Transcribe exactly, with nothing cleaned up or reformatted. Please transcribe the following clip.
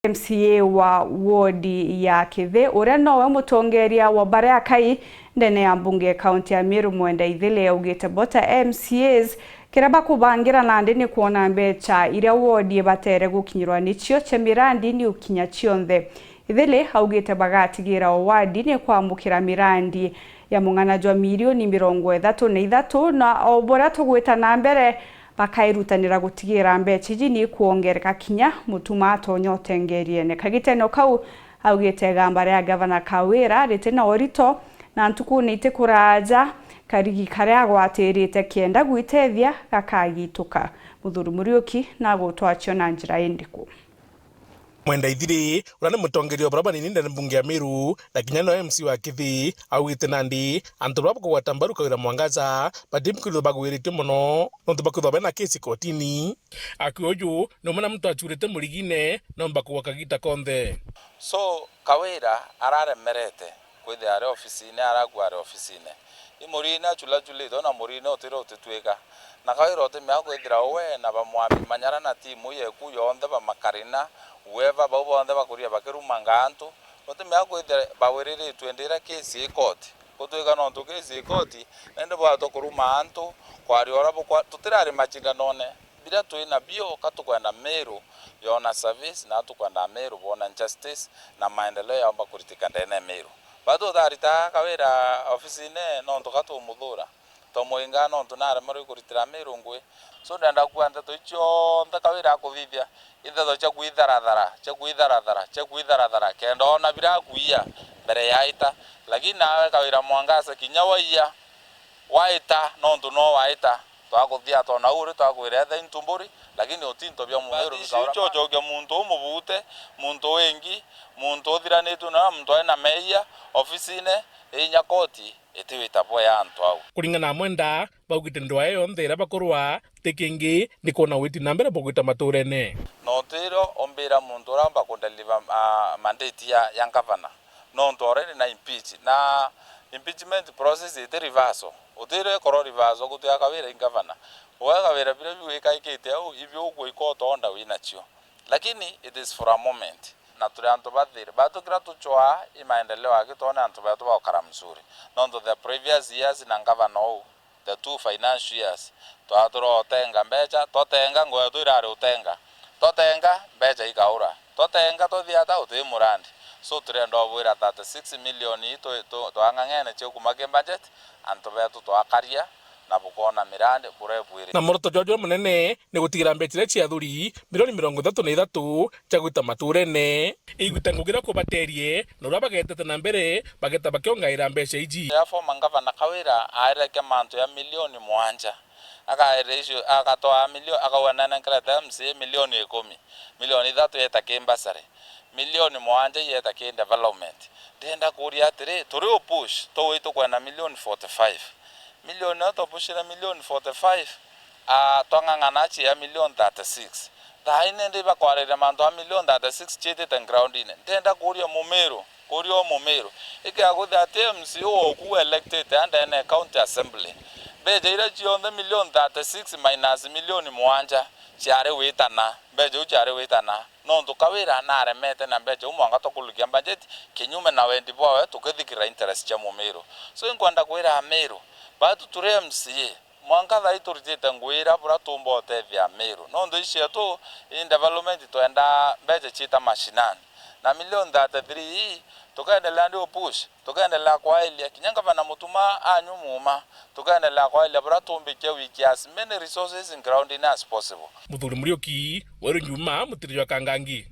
M C A wa wodi ya Kithi, uria nowe mutongeria wa Bareakai ndene ya mbunge ya kaunti ya Meru, Mwenda Ithili, augite bo ta M C As kiria bakubangira nandi ni kwona mbecha iria wodi ibatere gukinyirwa nicio cia mirandi ni ukinya cionthe. Ithili augite bagatigira o wadi ni kwamukira mirandi ya mung'ana jwa milioni mirongo ithatu na ithatu, na o buria tugwita na mbere, bakairutanira gutigira mbecha iji ni kwongereka kinya mutuma atonya utengeriene. Kagitene o kau augite igamba ria Gavana Kawira riti na urito, na ntukune iti kuraja, karigi karia agwatirite kienda gwitethia gakagituka. Muthuri Muriuki nagutwachio na njira indiku? Mwenda Ithiri, uria ni mutongeria wa baria banini ndene mbunge ya Meru, na kinya no M C wa Kithi, augite nandi antu baria bakugwata mbaru Kawira Mwangaza batikwithirwa bagwiritue mono, nontu bakwithirwa bena kesi kotini. Akio uju ni umwe na muntu acurite murigine, nomba kugwa kagita konthe. So, Kawira araremerete kwithira ari ofisine, arakua ari ofisine. I murine aculaculite, ona murine utire utitwika. Na Kawira utimea kwithira we na bamwami Manyara na timu yeku yonthe, bamakarina, whoever, bau bonthe bakuria bakirumanga antu, utimea kwithira bawiriritue ndira kesi i koti. Gutwika nontu kesi i koti, na indi bwatwa kuruma antu, kwaria uria bukwa-, tutirari macindanone. Biria twi nabio, ka tukwenda Meru yona service, na tukwenda Meru bona justice, na maendeleo yaumba kuritika ndene ya Meru. Batu tutaritaga Kawira ofisine nontu ka tumuthura. Tumuinga nontu naremerwe kuritira Meru ngui. So, ndenda kua nteto ici cionthe Kawira akuthithia, i nteto cia kwitharathara, cia kwitharathara, cia kwitharathara, kenda ona biria akuia mbere ya aita. Lakini nawe Kawira Mwangaza, kinya waia, waita, nontu no waita, twakuthia tona uri, twakwira etha intu mburi, lakini uti into bia Mumiru bikaura. Icio ucokia muntu umubute, muntu wingi, muntu uthiranitue na muntu aina meia ofisine, inya koti itiwita bwe ya antu au. Kuringana na Mwenda, baugite ndwaa yonthe iria bakurwa ti kingi ni kwona witi na mbere bugwita maturene. Na utiro umbira muntu uria umba kundeliver, ah, mandate ya, ya ngavana. Nontu already na impeach. Na impeachment process iti reversal. Utire ikorwo reversal gutia Kawira i ngavana. Uwe Kawira biria biu wikaikite au, ibio ukua ikotonda winacio. Lakini it is for a moment. Na turi antu bathiri. Batu kiria tuchwaa i maendeleo aki twone antu betu baukara mzuri. Nontu the previous years na ngavana uu, the two financial years, twatura utenga mbecha, twatenga nguo yetu irari utenga, twatenga mbecha ikaura, twatenga twathia ata uti murandi. So, turenda ubwira thirty-six million ii tu-, tu-, twang'ang'ene cia kuma ki budget, antu betu twakaria na bukona mirandi burebwiri. Na muoroto jwao jwa munene ni gutigira mbecha iria cia athuri milioni mirongo ithatu na ithatu cia gwita maturene. Igwita ngugi iria kubaterie na uria bagetete na mbere bageta bakiongaira mbecha iji. Riria former ngavana Kawira aerekia mantu ya milioni mwanja, akaerecia icio, agatwaa milio-, akauga, "Nenenkerete M C A milioni ikumi, milioni ithatu yeta ki mbasari, milioni mwanja yeta ki development." Ndenda kuria atiri, turi u push, tugui tukwenda milioni forty-five. Milioni io tupushire milioni forty-five, ah, twang'ang'ana aci ya milioni thirty-six. Thaa ii nindi bakwariria mantu a milioni thirty-six ciitite groundine. Ndenda kuria Mumiru, kuria u Mumiru, ikiaguthi ati M C A oku elected a ndene county assembly, mbecha iria cionthe milioni thirty-six minus milioni mwanja ciari witana, mbecha iu ciari witana? Nontu Kawira naremete na mbecha iu mwanka tukulukia budget kinyume na wendi bwawe, tukithikira interest cia Mumiru. So, inkwenda kwira Amiru, batu turi M C A, mwanka thaa ii turitite ngugi iria buria tuumba utethia Amiru. Nontu ii cietu, ii development twenda mbecha ciita mashinani. Na milioni thirty-three ii, tukaendelea ndi upush, tukaendelea kwaelia. Kinya ngavana Mutuma anyumuma, tukaendelea kwaelia buria tuumbikia wikia as many resources in ground as possible. Muthuri Muriuki, Weru Njuma, Mutiri jwa Kangangi.